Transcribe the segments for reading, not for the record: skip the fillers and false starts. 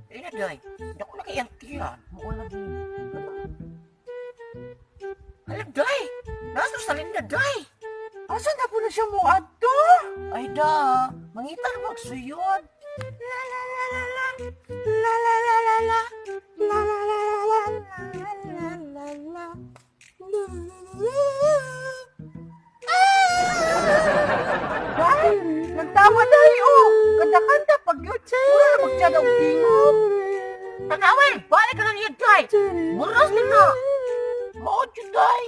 Eh na, day. Dako na kay ang tiyan. Mao lagi. Hala, day. Nasa sa linda, day. Asa na po na siya mo adto? Ay da, mangita na magsuyod. La la la la la. La la la la la. La la la la la la la la. La la la. Day, nagtawa day oh. Kanta-kanta pag yun. Wala na magtiyan og tingog. Tanawin, balik ka na niya, day. Muras na na. Mao jud, day.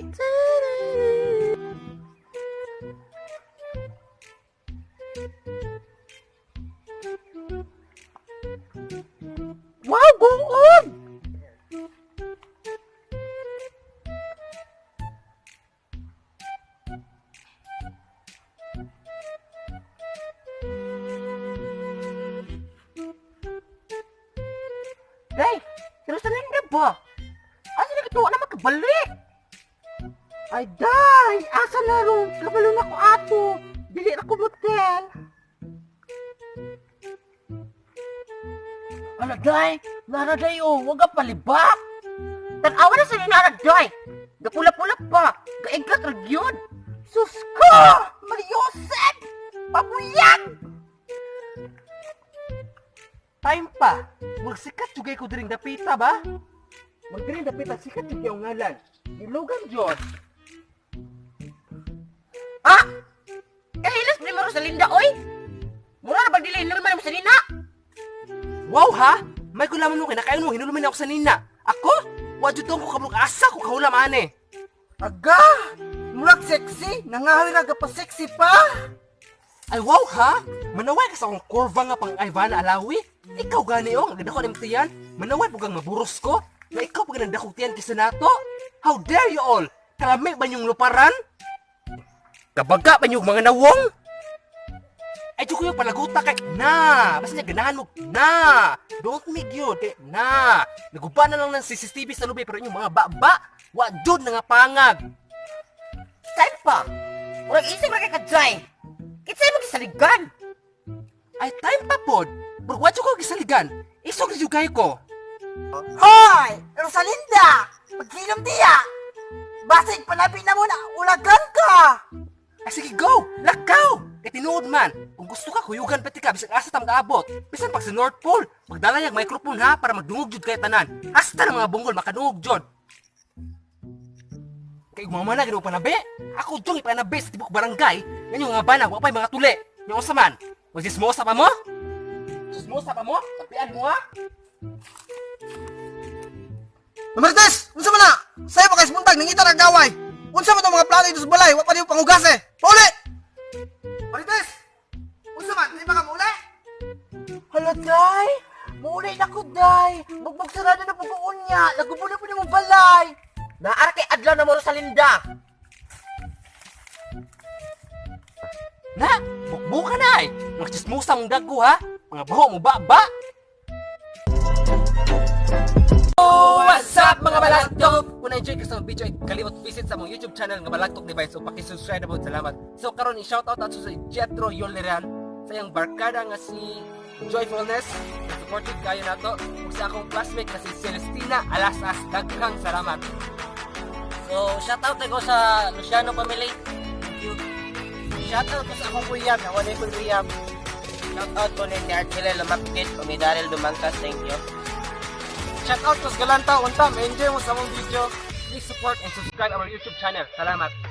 Wow, guod! Day, pero sa linda ba? Asa na katuwa na makabalik? Ay, day! Asa na ron? Kabalo na ko ato. Dili na ko motel. Ala, day. Nara, day, oh. Huwag ka palibak. Tanawa na sa ninara, day. Gapula-pula pa. Gaiglat ra gyud. Sus ko! Mariosep! Pabuyag! Time pa. Magsikat jugay ko diring dapita ba? Magdiring dapita sikat jugay ang ngalan. Ilogan jud. Ah! Eh, hilas ni mo Rosalinda, oy! Mura na ba dili hinulman mo sa nina? Wow ha? May kulaman mo kinakain mo hinuluman ako sa nina. Ako? Wa jud ko kabuk asa ko kahulam ane. Aga! Murag sexy! Nangahoy na pa sexy pa! Ay wow ha? Manaway ka sa akong kurva nga pang Ivana Alawi? Ikaw gani oh, ang ganda ko ng tiyan. Manaway po kang maburos ko. Na ikaw pag nagdakog tiyan kisa nato. How dare you all? Kalami ba niyong luparan? Kabaga ba niyong mga nawong? Ay, ko yung palaguta kay na. Basta niya ganahan mo na. Don't make yun kay na. Naguba na lang ng CCTV sa lubi pero inyong mga baba. Wa jud na nga pangag. Time pa! Murag isip ra kay kajay! Kinsay mo gisaligan? Ay, time pa pod. Pero wa jud ko gisaligan. Isog jud kayo ko. Hoy! Rosalinda! Paghilom diya! Basig, panabi na mo na! Ulagan ka! Ay sige, go! Lakaw! Kay tinuod man, kung gusto ka, kuyugan pati ka, bisag asa ta mag-abot. Bisan pag sa North Pole, magdala yung microphone ha, para magdungog jud kay tanan. Hasta ng mga bunggol, makadungog jud. Kay gumama na, ginawa panabi. Ako jung ipanabi sa tibok barangay, ngayong mga banag, wa pa'y mga tuli. Yung unsa man, magsismosa pa mo? Sismosa pa mo? Tapian mo ha? Marites! Unsa man na? Sayo pa kay buntag nangita ra gaway. Unsa man tong mga plano dito sa balay? Wa pa niyo panghugas eh. Pauli! Marites! Unsa man? Di ba ka mauli? Hala, day! Muulay na ko, day! Bugbog sarado na puguon niya! Nagubo na po ni mong balay! Naara kay adlaw na mo Rosalinda! Na, bukbuka na eh. Mga chismosa mong dagko ha. Mga baho mo ba ba. What's up mga balagtok? Kung na-enjoy ka sa mga video ay kalimot visit sa mong YouTube channel nga Balagtok Device o paki-subscribe na po. Salamat. So karon i-shoutout ato sa Jetro Yoleran sa iyang barkada nga si Joyfulness. Supported kayo nato ug sa akong classmate nga si Celestina Alasas. Daghang salamat. So, shoutout ko sa Luciano family. Thank you. Shoutout ko sa akong kuyab, na wala ko'y uyab. Shoutout ko ni Archie Lumakit o ni Daryl Dumangkas. Thank you. Shout out ko sa Galanta, unta, enjoy mo sa mong video. Please support and subscribe our YouTube channel. Salamat.